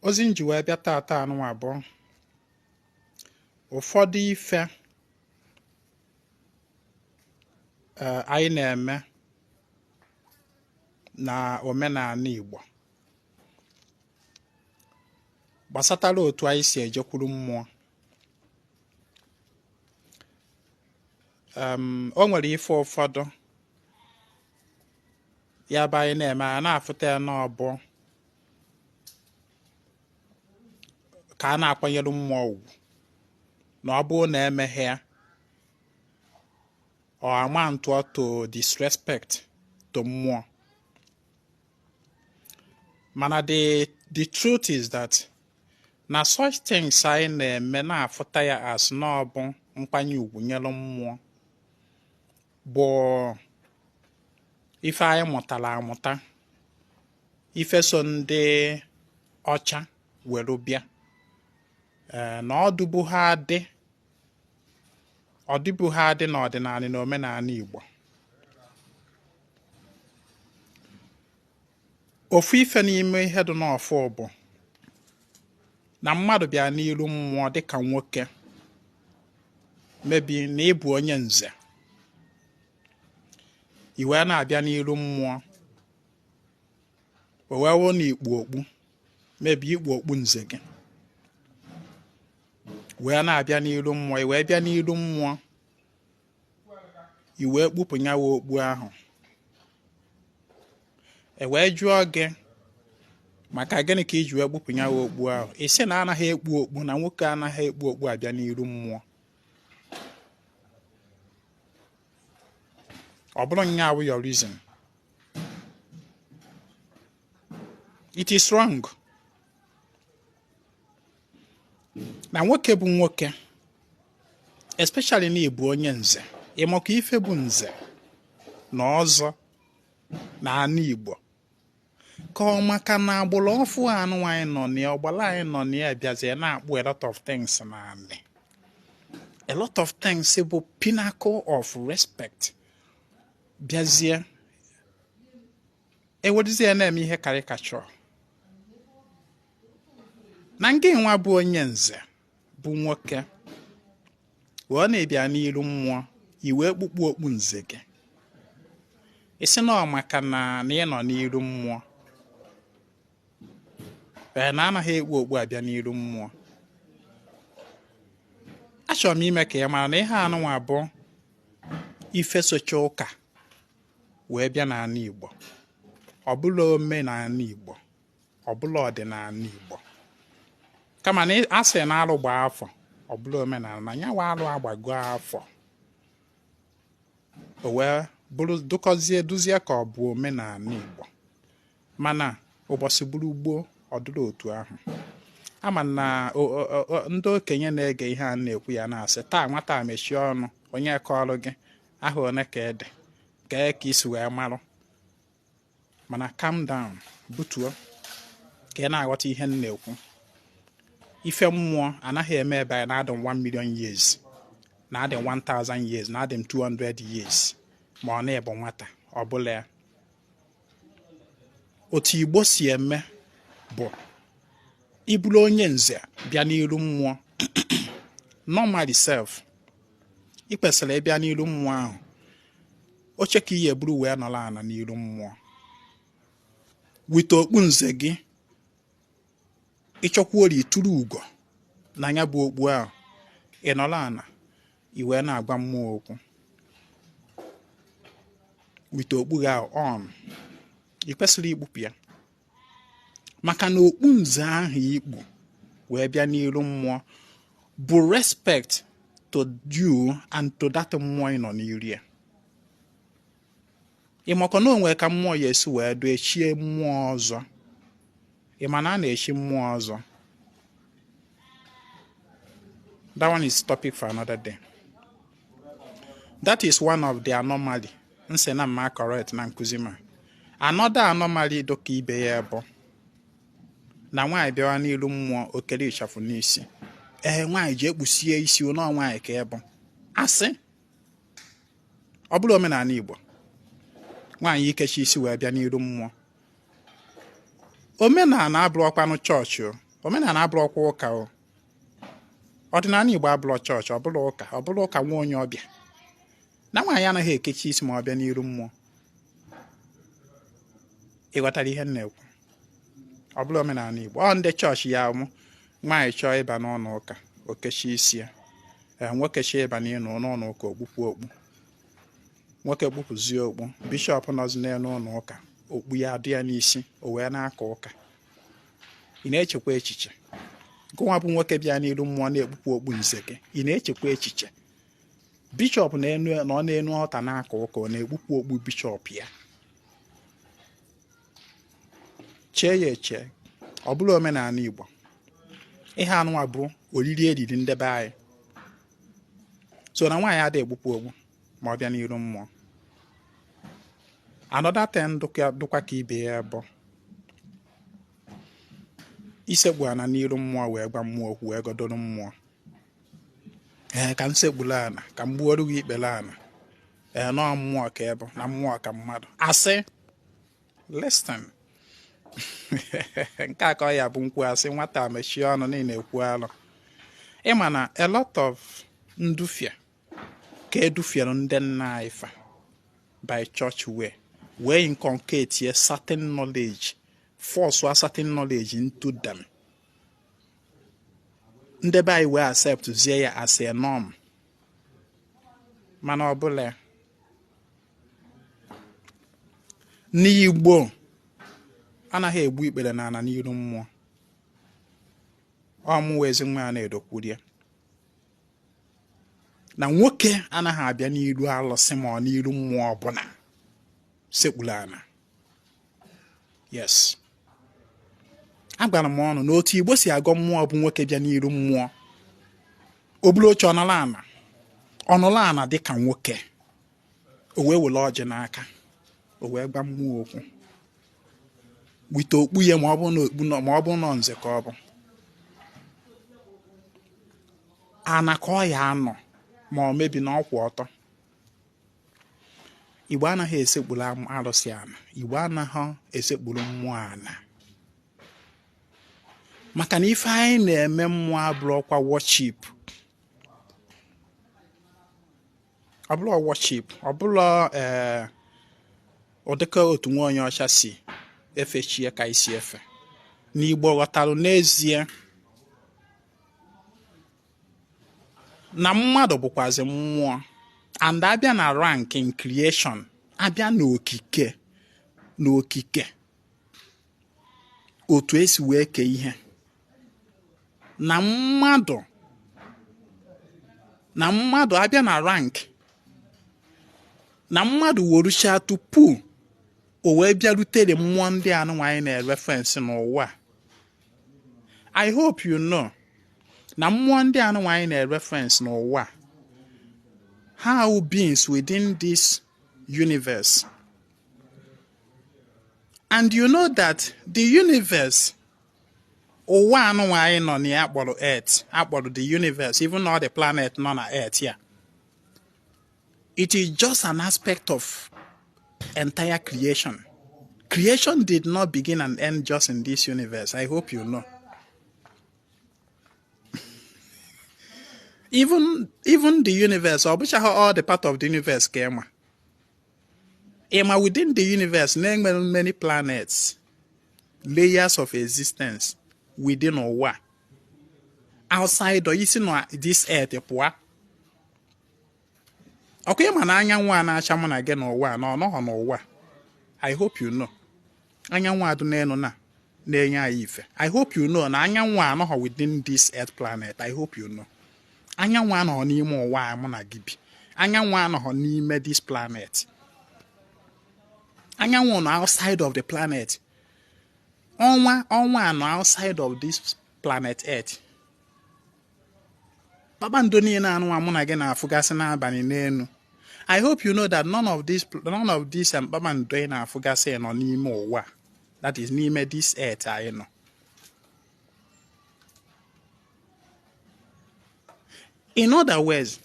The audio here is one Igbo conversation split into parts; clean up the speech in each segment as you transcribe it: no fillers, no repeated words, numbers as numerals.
Ozi m ji wee bịa taata anụnwa bụ ụfọdụ ife anyị na-eme na omenala Igbo gbasatara otu anyị si ejekwuru mmụọ. O nwere ife ụfọdụ ya bụ anyị na-eme, a na-afụta ya na ọ bụ ka a na-akwanyere mmụọ ugwu, na ọ bụrụ na emeghị ya ọ amount to disrespect to mmụọ. Mana the truth is that na such things anyị na-eme na-afụta ya as na ọ bụ nkwanye ugwu nyere mmụọ bụ ife anyị mụtara amụta, ife so ndị ọcha were bịa, ee, na ọ dịbu ha adị, ọ dịbu ha adị n'ọdịnala na omenala Igbo. Ofu ife n'ime ihe dị n'ọfọ bụ na mmadụ bịa n'iru mmụọ dịka nwoke, maybe na ị bụ onye nze, i wee na-abịa n'iru mmụọ, o wee wụ na i kpu okpu, maybe i kpu okpu nze gị wee na-abịa n'iru mmụọ, i wee bịa n'iru mmụọ, i wee kpupụ nyawa okpu ahụ, e wee jụọ gị maka gịnị ka i ji wee kpupụ nyawa okpu ahụ, ị sị na anaghị ekpu okpu, na nwoke anaghị ekpu okpu abịa n'iru mmụọ. Ọ bụrụ nya wụ your reason, it is wrong. Na nwoke bụ nwoke, especially na ị bụ onye nze, ị maka ife bụ nze na ọzọ na ana Igbo, ka ọ maka na agbụrụ ọfụ anụ anyị nọ na ya, ọgbara anyị nọ na ya bịazie na-akpụ a lot of things na anị, a lot of things bụ pinnacle of respect, bịazie ewerezie na-eme ihe caricature na ngị nwa bụ onye nze bụ nwoke wee na-ebịa n'iru mmụọ, i wee kpukpu okpu nze gị, ị sị na ọ maka na na ị nọ n'iru mmụọ, ee, na anaghị ekpu okpu abịa n'iru mmụọ. Achọrọ m ime ka ị mara na ihe anụnwa bụ ife socha ụka wee bịa n'ala Igbo. Ọ bụrọ omenala Igbo, ọ bụrọ ọdịnala Igbo, kama na a sị na alụ gbaa afọ ọ bụrụ omenala, na nyawa alụ agbago afọ o wee bụrụ dụkọzie duzie ka ọ bụ omenala Igbo. Mana ụbọchị bụrụ gboo, ọ dịrọ otu ahụ. Ama na ndị okenye na-ege ihe a na-ekwu ya na-asị taa nwata mechie ọnụ, onye kọọrọ gị ahụ one ka ede kee ka i si wee marụ. Mana calm down, butuo ka ị na-aghọta ihe m na-ekwu. Ife mmụọ anaghị eme ebe anyị na-adị 1 million years, na-adị 1000 years, na-adị 200 years, ma ọ na-ebu nwata ọ bụla ya. Otu Igbo si eme bụ ị bụrụ onye nze bịa n'iru mmụọ, normally self ị kwesịrị ịbịa n'iru mmụọ ahụ, oche ka ị ya-eburu wee nọrọ ana n'iru mmụọ with okpu nze gị. Ị chọkwuori ịtụrụ ugo na ya bụ okpu ahụ, ị nọrọ ana, i wee na-agwa mmụọ okwu with okpu gị ahụ on. Ị kwesịrọ ikpupụ ya, maka na okpu nze ahụ i kpu wee bịa n'iru mmụọ bụ respect to you and to that mmụọ ị nọ n'iru ya. Ị makwa na o nwe ka mmụọ ya esi wee dụ echie mmụọ ọzọ. Ị ma na a na-echi mmụọ ọzọ? That one is topic for another day. That is one of the anomaly m sị na m ma correct na nkụzi ma. Another anomaly dịka ibe ya bụ na nwaanyị bịawa n'iru mmụọ, o kere ịchafụ n'isi. Ee, nwaanyị ji ekpusie isi ụnọ nwaanyị ka ịbụ asị ọ bụrọ omenala Igbo nwaanyị ikechi isi wee bịa n'iru mmụọ. Omenala abụrọkwanụ chọọchị o. Omenala abụrọkwa ụka o. Ọdịnala Igbo abụrọ chọọchị, ọ bụrọ ụka, ọ bụrọ ụka nwa onye ọbịa. Na nwaanyị anaghị ekechi isi ma ọ bịa n'iru mmụọ. Ị ghọtara ihe m na-ekwu? Ọ bụrọ omenala Igbo. Ọ ndị chọọchị ya mụ nwaanyị chọọ ịba n'ụlọ ụka, o kechie isi ya. Ee, nwoke chọọ ịba n'ịnụ n'ụlọ ụka, o kpupụ okpu. Nwoke kpupụzie okpu, bishọp nọzi n'elu ụlọ ụka, okpu ya adị ya n'isi, o wee na-aka ụka. Ị na-echekwa echiche? Gụnwa bụ nwoke bịa n'iru mmụọ na-ekpupụ okpu nze gị, ị na-echekwa echiche? Bishọp nọ n'elu altar na-aka ụka, ọ na-ekpupụ okpu bishọp ya? Chee ya eche. Ọ bụrọ omenala Igbo. Ihe anụnwa bụ oriri eriri ndị be anyị. So na nwaanyị adịghị ekpupụ okpu ma ọ bịa n'iru mmụọ. Another thing dụkwa ka ibe ya bụ isekpu ana n'iru mmụọ wee gwa mmụọ okwu, wee godoro mmụọ. Ee, ka m sekpuru ana, ka m gbuoro gị ikpere ana. Ee, nọọ mmụọ ka ị bụ, na mmụọ ka mmadụ. Asị, listen, nke a ka ọ ya bụ nkwu asị nwata mechie ọnụ niile ekwu alụ. Ịma na a lot of ndufie ka edufiere ndị nna anyị fa by church way, wee inculcate a certain knowledge, force a certain knowledge into them. Ndị be anyị wee accept zie ya as a norm, mana ọ bụla ya. N'Igbo anaghị egbu ikpere n'ala n'iru mmụọ. Ọ mụwa Ezinwa Anaedo kwuru ya na nwoke anaghị abịa n'iru alụsị ma ọ n'iru mmụọ ọbụla sekpuru ana. Yes, agwara m ụnụ na otu Igbo si agọ mmụọ bụ nwoke bịa n'iru mmụọ, o buru oche, ọ nọlụ ana, ọ nọlụ ana dịka nwoke, o wee were ọjị n'aka, o wee gwa mmụọ okwu wite okpu ya, ma ọ bụrụ na okpu ma ọ bụrụ na nze ka ọ bụ ana ka ọ ya anọ, ma ọ mebi na ọ kwụ ọtọ. Igbo anaghị esekpuru arụsị ana, Igbo anaghị esekpuru mmụọ ana, maka na ife anyị na-eme mmụọ abụrọkwa worship, ọ bụrọ worship, ọ bụrọ ee ụdịka otu nwa onye ọcha si efe chi ya ka anyị si efe. Na Igbo ghọtarụ n'ezie na mmadụ bụkwazi mmụọ, and abịa na rank in creation, abịa n'okike, n'okike otu esi wee kee ihe, na mmadụ, na mmadụ abịa na rank, na mmadụ worucha tupu o wee bịarutere mmụọ ndị anụnwa anyị na-ereference n'ụwa. I hope you know na mmụọ ndị anụnwa anyị na-ereference n'ụwa, how beings within this universe. And you know that the universe, ụwa anụnwa anyị nọ na ya akpọrọ Earth, akpọrọ the universe, even all the planet nọ na Earth ya, it is just an aspect of entire creation. Creation did not begin and end just in this universe. I hope you know. Even the universe, ọ bụchaghị all the part of the universe ka ị ma. Ị ma within the universe na-enwere many planets, layers of existence within ụwa, outside or isi na this earth pụọ. Ọkwa ị ma na anyanwụ a na-acha mụ na gị n'ụwa na ọ nọghọ n'ụwa? I hope you know. Anyanwụ a dụ n'elu na na-enye anyị ife. I hope you know na anyanwụ a anọghọ within this earth planet. I hope you know. Anyanwụ anọghọ n'ime ụwa a mụ na gị bi. Anyanwụ anọghọ n'ime this planet. Anyanwụ nọ outside of the planet. Ọnwa, ọnwa anọ outside of this planet earth. Kpakpando niile anụnwa mụ na gị na-afụgasị n'abalị n'elu, I hope you know that none of this kpakpando ị na-afụgasị nọ n'ime ụwa, that is n'ime this earth anyị nọ. In other words,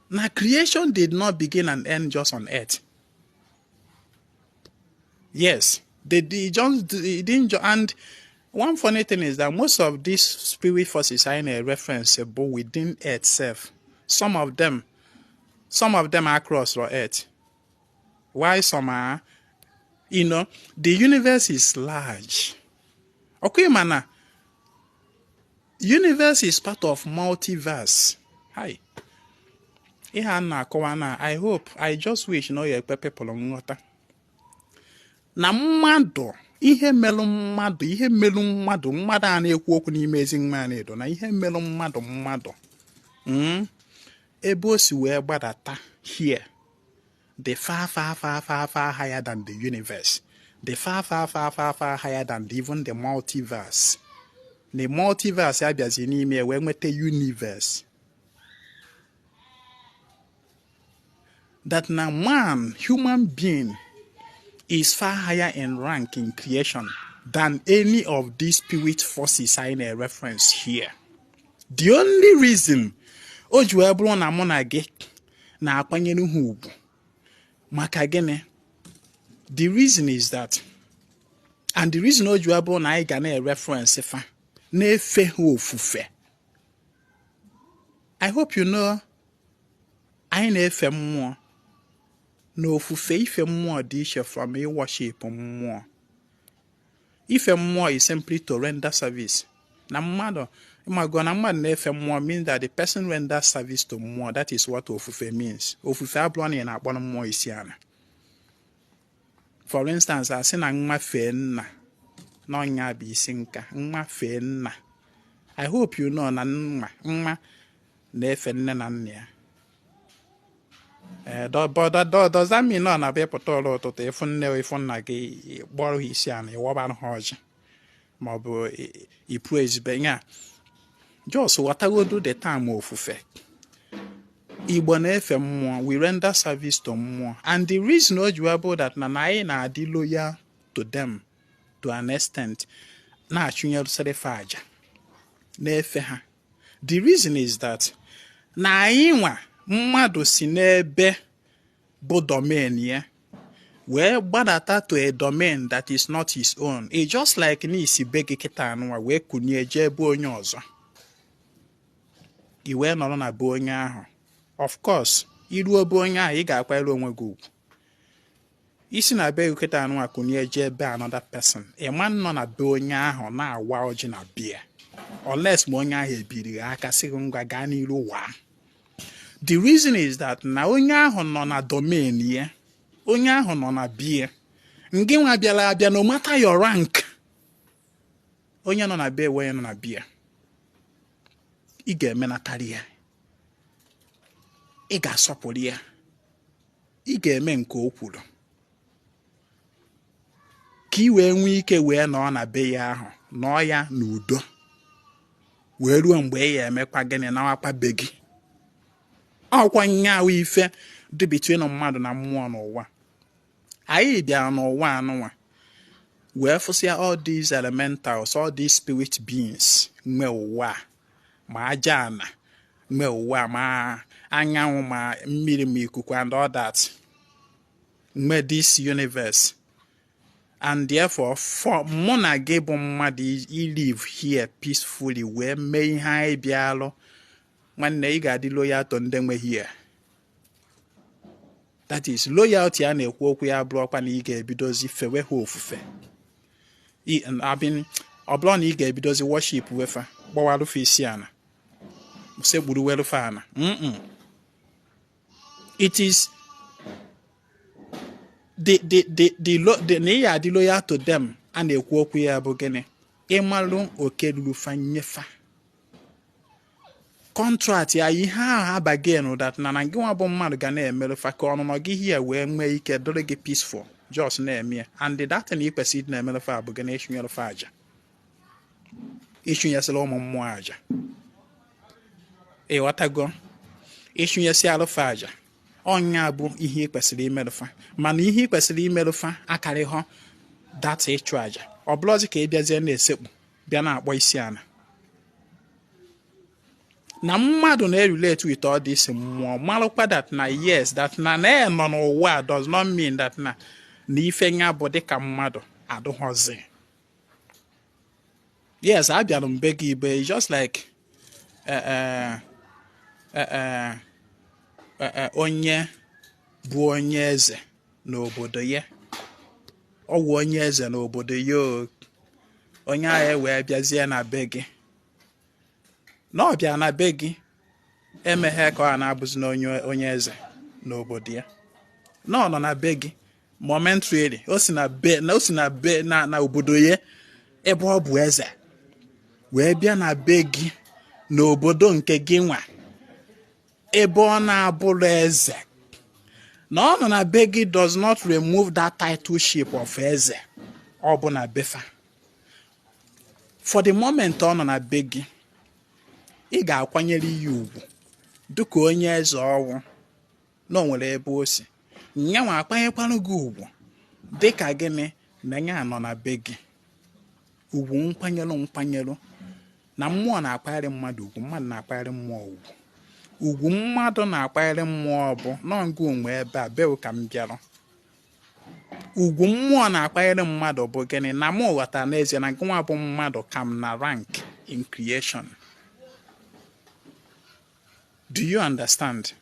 na creation did not begin and end just on earth. Yes, they just didn't, and One funny thing is that most of these spirit forces anyị na-reference bụ within earth self. Some of them are across the earth, while some are, the universe is large. Okay, mana universe is part of multiverse. Hi. Ihe a na-akọwa na I hope, I just wish na ọ ya ekpe people nghọta na mmadụ, ihe melụ mmadụ, ihe melụ mmadụ, mmadụ a na-ekwu okwu n'ime Ezinwa Anaedo, na ihe melụ mmadụ mmadụ, ebe o si wee gbadata here, the far, far, far, far, far higher than the universe, the far, far, far, far, far higher than even the multiverse. The multiverse abịazi n'ime wee nweta universe, that na man, human being, is far higher in rank in creation than any of these spirit forces I na reference here. The only reason o ji wee bụrụ na mụ na gị na-akwanyere ha ugwu maka gịnị? The reason is that, and the reason o ji wee bụrụ na anyị ga na-reference fa, na-efe ha ofufe. I hope you know anyị na-efe mmụọ na ofufe. Ife mmụọ dị iche from worship mmụọ. Ife mmụọ is simply to render service. Na mmadụ ịmago na mmadụ na-efe mmụọ means that the person renders service to mmụọ. That is what ofufe means. Ofufe abụrụ na ị na-akpọrọ mmụọ isi ala. For instance, asị na nwa fee nna n'ọnya bụ isi nka, nwa fee nna. I hope you know na nwa nwa na-efe nne na nna ya. But does that mean na ọ na-abịa pụta ụra ụtụtụ, ịfụ nne, ịfụ nna gị, kpọrọ ha isi ala, ịwọbara ha ọjị, maọbụ ipu ezibe ya? Just ghọtagodu the term ofufe. Igbo na-efe mmụọ. We render service to mmụọ, and the reason o ji wee bụ that na anyị na-adị loyal to them to an extent, na-achụnyere fa aja, na-efe ha, the reason is that na anyị nwa mmadụ si n'ebe bụ domain ya wee gbadata to a domain that is not his own. It just like na isi be gị kịta anụnwa wee kunie jee be onye ọzọ, i wee nọrọ na be onye ahụ. Of course, iruo be onye ahụ, ị ga-akwanyere onwe gị ugwu. Isi na be gị kịta anụnwa kunie jee be another person, ị ma nọ na be onye ahụ na-awa ọjị na bia, unless ma onye ahụ ebiri gị aka sị gị, "Ngwa, gaa n'iru waa." The reason is that na onye ahụ nọ na domain ya, onye ahụ nọ na bie ngị nwa bịara abịa. No matter your rank, onye nọ na be, onye nọ na bia, ị ga-emenatara ya, ị ga-asọpụrụ ya, ị ga-eme nke o kwuru ka ị wee nwee ike wee nọọ na be ya ahụ, nọọ ya n'udo wee ruo mgbe ị ya emekwa gịnị, nawakwa be gị. Ọkwa nyawa ife dị between mmadụ na mmụọ n'ụwa. Anyị bịara n'ụwa anụnwa wee fụsịa all these elementals, all these spirit beings nwe ụwa a, ma aja ana nwe ụwa, ma anyanwụ, ma mmiri, ma ikuku and all that nwe this universe. And therefore, for mụ na gị bụ mmadụ i live here peacefully wee mee ihe anyị bịalụ, nwanne, ị ga-adị loyal to ndị nwe here. That is loyalty a na-ekwu okwu ya. Bụrụkwa na ị ga-ebidozi fewe ha ofufe, ọ bụrụ na ị ga-ebidozi worship wefa, gbọwarụfe isi ana, sekpuru werufe ana. It is the na ị ga-adị loyal to them a na-ekwu okwu ya bụ gịnị? Ịmalụ oke ruru fa, nyefa contract ya. Ihe ahụ abaghị that na gị nwa bụ mmadụ ga na-emerụ fa ka ọnụnọ gị hie wee nwee ike dịrị gị peaceful. Just na-eme ya, and that thing ị kwesịrị ịdị na-emerụ fa bụ gị na ịchụnyere fa aja, ịchụnyesịrị ụmụ mmụọ aja. Ịghọtago? Ịchụnyesi alụfa aja, ọnya bụ ihe ị kwesịrị imerụfa. Mana ihe ị kwesịrị imerụfa akarịghọ data ịchụ aja. Ọ bụrụzi ka ị bịazie na-esekpu, bịa na-akpọ isi ala na mmadụ na-erelate with all this mmụọ. Marụkwa that na yes, that na na nọ n'ụwa does not mean that na ife nya bụ dịka mmadụ adụghọzi. Yes, abịara m be gị ibe, just like onye bụ onye eze n'obodo ya, ọ wụ onye eze n'obodo ya o, onye ahụ wee bịazie na be gị, na ọ bịa na be gị emeghe ka ọ na-abụzi na onye eze n'obodo ya, na ọ nọ na be gị momentarily. O si na be na obodo ya ebe ọ bụ eze wee bịa na be gị n'obodo nke gị nwa ebe ọ na-abụrụ eze. Na ọ nọ na be gị does not remove that titleship of eze ọ bụ na befa. For the moment ọ nọ na be gị, ị ga-akwanyere ya ugwu dịka onye eze ọwụ na o nwere ebe o si. Nyanwa akwanyekwanụ gị ugwu dịka gịnị na ya nọ na be gị. Ugwu nkwanyere na mmụọ na-akwanyere mmadụ ugwu, mmadụ na-akwanyere mmụọ ugwu. Ugwu mmadụ na-akwanyere mmụọ bụ nọngụ onwe ebe a bewu ka m bịara. Ugwu mmụọ na-akwanyere mmadụ bụ gịnị? Na mụ ghọtara n'ezie na gịnwa bụ mmadụ ka m na rank in creation. Do you understand?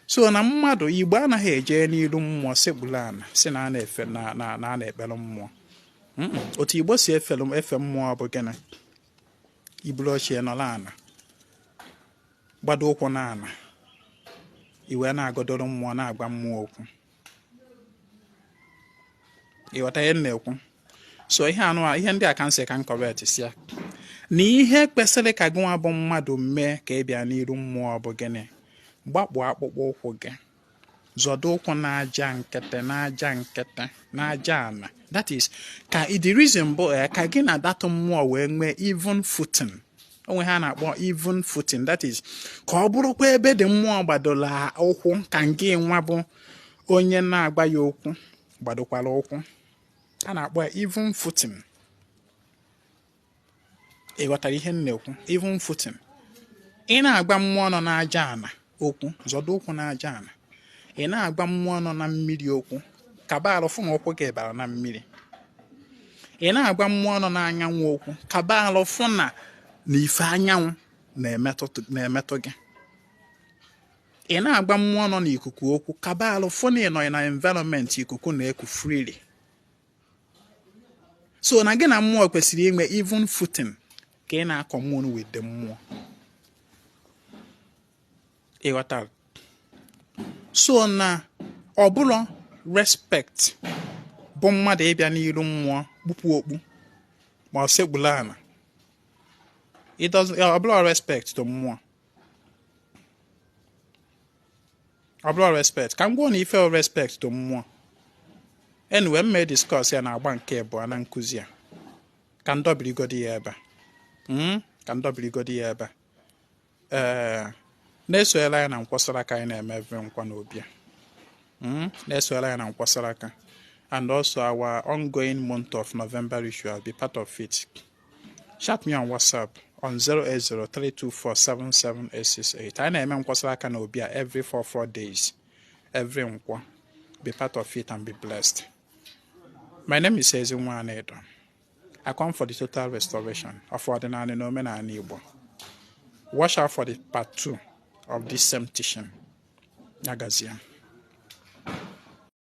So na mmadụ Igbo anaghị eje n'iru mmụọ sekpuru ala si na a na-efe na a na-ekpere mmụọ. Otu Igbo si efe mmụọ bụ gịnị? Iburu ochie nọrọ ala, gbado ụkwụ n'ala, i wee na-agọdoro mmụọ, na-agwa mmụọ okwu. Ịghọta ihe m na-ekwu? So ihe anụ a, ihe ndị a ka m si ka m correct si ya na ihe kwesịrị ka gị nwa bụ mmadụ mee ka ị bịa n'iru mmụọ bụ gịnị? Gbakpụ akpụkpọ ụkwụ gị, zọdo ụkwụ n'aja nkịtị, n'aja nkịtị, n'aja ala. That is ka the reason bụ ka gị na that mmụọ wee nwee even footing. Onwe ha na-akpọ even footing, that is ka ọ bụrụkwa ebe dị mmụọ gbadoro ụkwụ ka ngị nwa bụ onye na-agba ya okwu gbadokwara ụkwụ. A na-akpọ ya even footing. Ị ghọtara ihe m na-ekwu? Even footing. Ị na-agba mmụọ nọ n'aja ana okwu, zọdo ụkwụ n'aja ana. Ị na-agba mmụọ nọ na mmiri okwu, kaba arụ fụ na ụkwụ gị bara na mmiri. Ị na-agba mmụọ nọ n'anyanwụ okwu, kaba arụ fụ na ife anyanwụ na-emetụ gị. Ị na-agba mmụọ nọ n'ikuku okwu, kaba arụ fụ na ị nọ na environment ikuku na-eku freely. So na gị na mmụọ kwesịrị inwe even footing ka ị na-commune with the mmụọ. Ị ghọtara? So na ọ bụrụ respect bụ mmadụ ịbịa n'iru mmụọ kpupu okpu ma ọ sekpuru ala, it doesn't, ọ bụrụ respect to mmụọ, ọ bụrụ respect ka m gwuo na ife respect to mmụọ. Anyway, m may discuss ya na agba nke abụọ na nkụzi a. Ka m dọbirigodi ya ebe a. Ka m dọbirigodi ya ebe a. Ee, na-esoyela ya na nkwọsara aka anyị na-eme every nkwa na obi a. Na-esoyela ya na nkwọsara aka and also our ongoing month of November ritual, be part of it. Chat me on WhatsApp on 08032477868. Anyị na-eme nkwọsara aka na obi a every 4 days, every nkwọ. Be part of it and be blessed. My name is Ezinwa Anaedo. I come for the total restoration of ọdịnala na omenala Igbo. Watch out for the part 2 of this same teaching. Agazie.